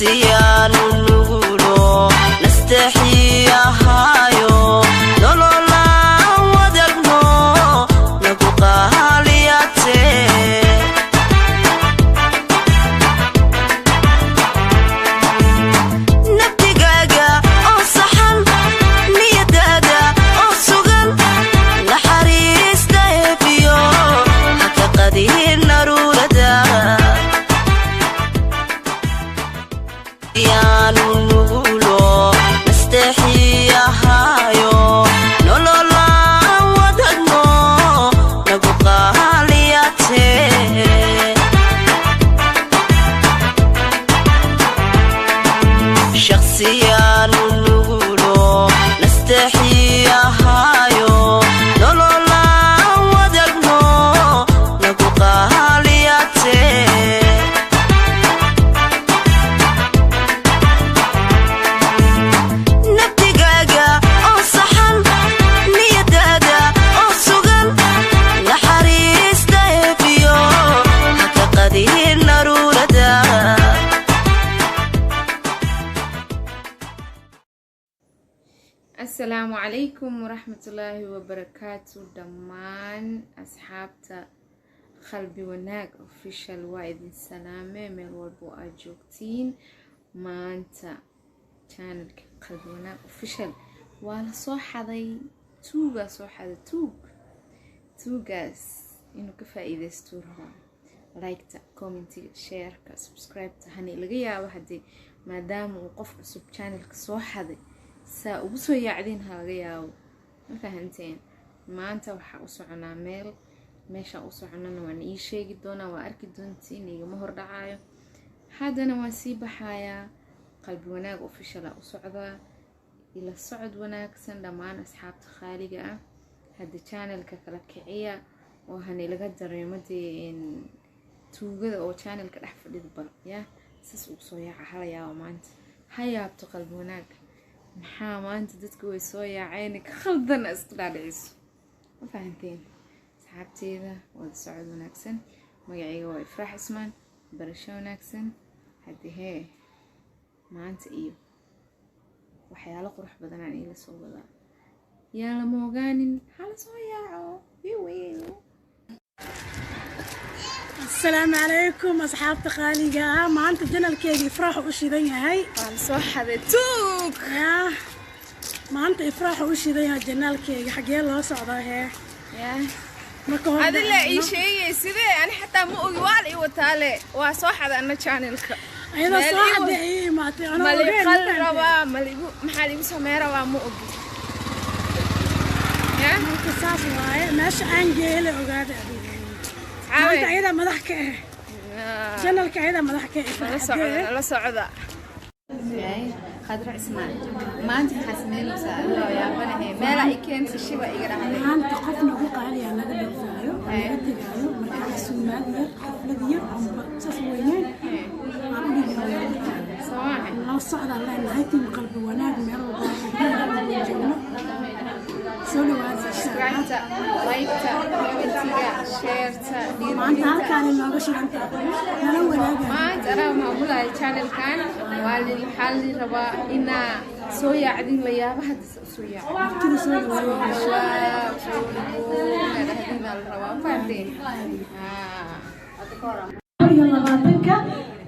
Shakhsiyaanu nugulo nasteexiyahaayo, nololaan wadagno nagu qaaliyate. Nabdigaaga oo saxan, niyadaada oo sugan, naxariista eebiyo haka qadihin naruurada. Yaanu nugulo nasteexiyahaayo, nololaan wadagno nagu qaaliyate. Shakhsiyaanu nugulo nasteexiyahaayo, nololaan wadagno nagu qaaliyate. Nabdigaaga oo saxan, niyadaada oo sugan, naxariista eebiyo haka qadihin naruurada. Asalaamu calaykum waraxmatullaahi wabarakaatu dhammaan asxaabta Qalbi Wanaag Official, waa idin salaame meel walbo aad joogtiin. Maanta channelka Qalbi Wanaag Official waa la soo xaday, tuugaa soo xaday. Tuug tuugaas inuu ka faa-iideystuu rabaa. Liketa, commentiga, shareka, subscribeta hani laga yaabo haddii maadaama uu qof cusub channelka soo xaday saa ugu soo yaacdiin ha laga yaabo. Ma fahanteen? Maanta waxaa u soconaa meel, meeshaan u soconana waan ii sheegi doonaa, waa arki doontiin, igama hordhacaayo. Haddana waan sii baxayaa, Qalbi Wanaag Officiala u socdaa. Ila socod wanaagsan dhammaan asxaabta khaaliga ah. Hadda channelka kala kiciya oo hani laga dareemo dee tuugada oo channelka dhex fadhida. Bal yaa saas ugu soo yaaca, hala yaabo maanta, ha yaabto Qalbi Wanaag. Maxaa maanta dadka way soo yaaceen ka khaldana isku dhaadhiciso? Ma fahanteen asxaabteeda? Wada socod wanaagsan. Magacayga waa Ifraax Ismaan. Barasho wanaagsan. Haddii hee maanta iyo waxyaalo qurux badanaan iila soo wadaa, yaa lama ogaanin, hala soo yaaco wiwiw. Asalaamu calaykum asxaabta qaaliga ah. Maanta channelkeega Ifraaxu u shidan yahay. Waa la soo xaday, tuug. Yaa maanta Ifraaxu u shidan yahay channelkeega. Xaggee loo socdaa hee? Yaa Marka hore adila ii sheegay sidee? Ani xataa ma ogi, waa la ii wataale, waa soo xaday ana channelka. Ayadoo Meel soo igu- xaday ii imaatay anoo mali ogeyn, qal ma fahamtay? Rabaa maligu, maxaa liigu samey rabaa? Ma ogi ya. Marka saas waaye, meesha aan geele ogaada adiga. Maanta ayadaa madax ka ah channelka, ayadaa madax ka ah. La Ifraax socda. Xadee. La socda. Khadra Cismaan, maanta maxaa sameynaysaa? Adigoo yaabanahe, meelaa i keenta shiba iga dhacday. Maanta qof nagu qaaliyaa laga dhoofaayo, laga tegaayo. Marka casuumaad yar, xaflad yar amba saas weyneyn aan u dhigi rabaa. Soo maaha? La socdaan leenahay team Qalbi Wanaag meel walba aan joogno. Soo dhawaada insha Allah. Subscribe-ta, like-ta, commentiga, share-ta. Maanta Dhiirigelinta. Halkaan inooga shidanta nala wadaaga. Maanta anaa maamulaya channelkan. Waxaa li rabaa inaa soo yaacdin, la yaaba hadda soo yaac. Martida soo dhawaada. Dhawaa soo dhawow inaa dhahdin la rabaa. Ma fahanteen? Iyo 20-ka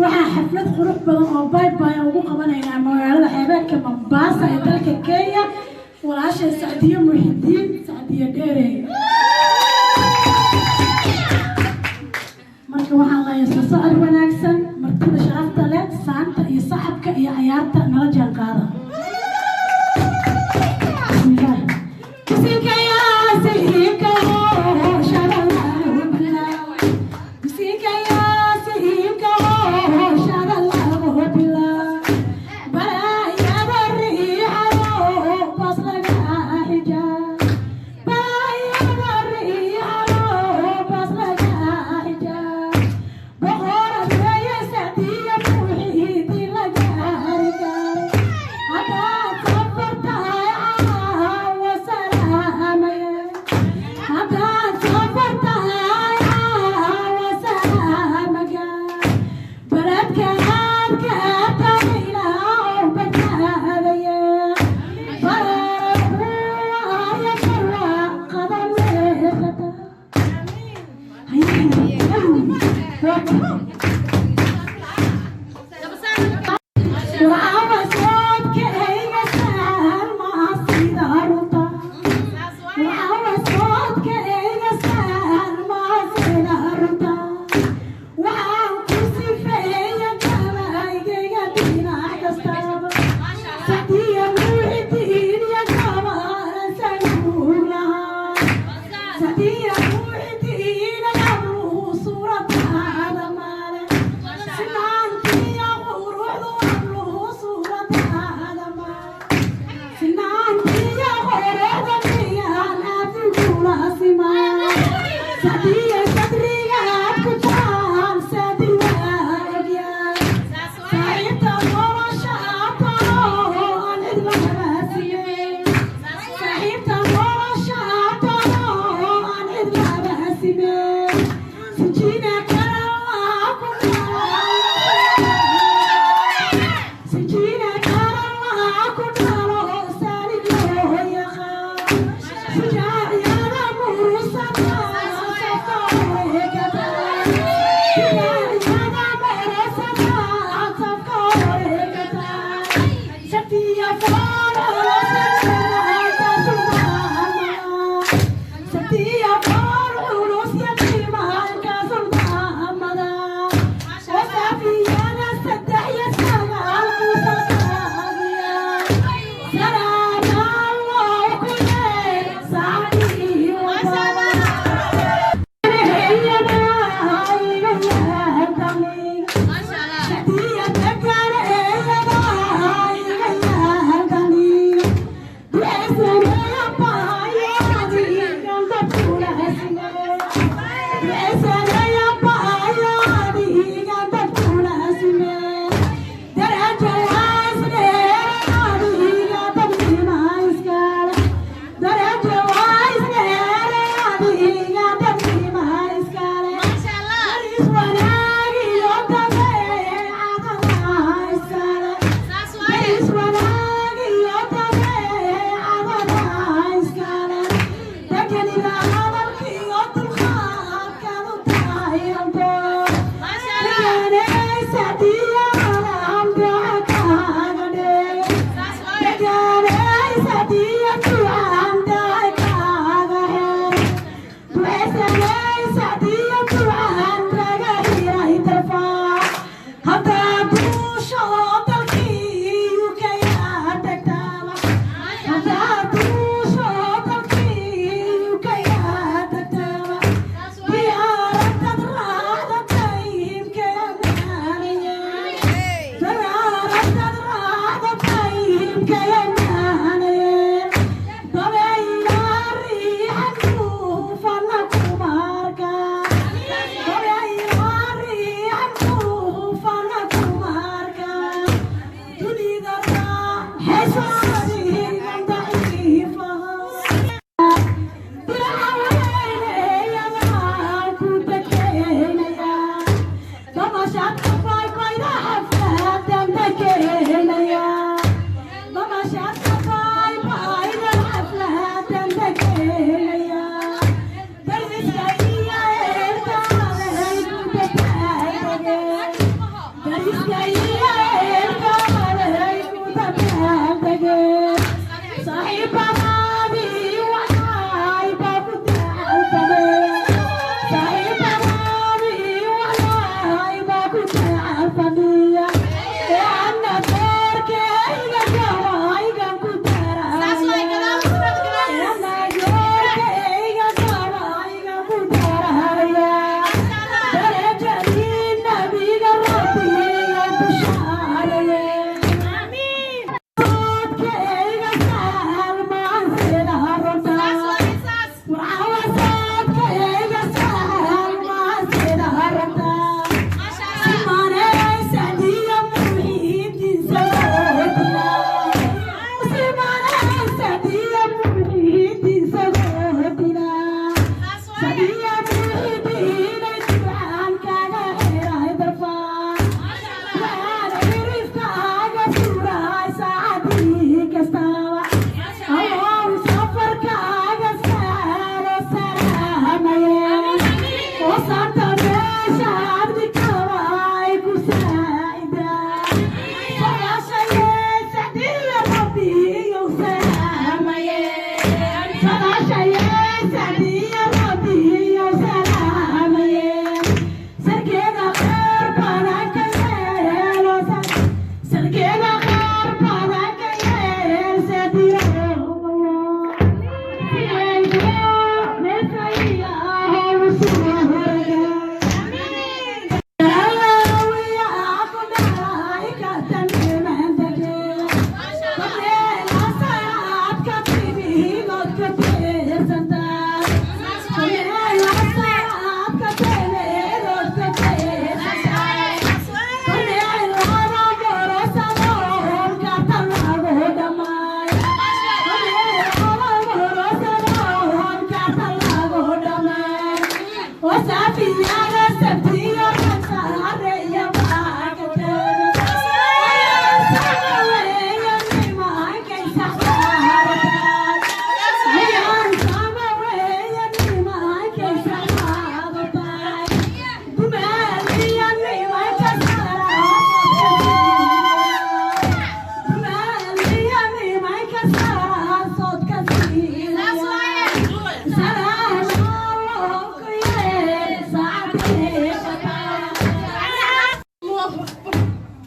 waxaa xaflad qurux badan oo bye bye ugu qabanaynaa magaalada xeebeedka Mombasa ee dalka Kenya walaashay Sacdiyo Muxidiin, Sacdiyo Dheere. Marka waxaan leeyahay soo socod wanaagsan martida sharafta leh, saanta iyo saxabka iyo cayaarta nala jaan qaada. Bismillaah. Bisinka yaa sayidka shalala. Bisinka yaa sayidka shalala bila. Baraya bariixado bas laga xijaab. Baraya bariixado bas laga xijaab. Boqorad weeye.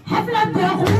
حفلة.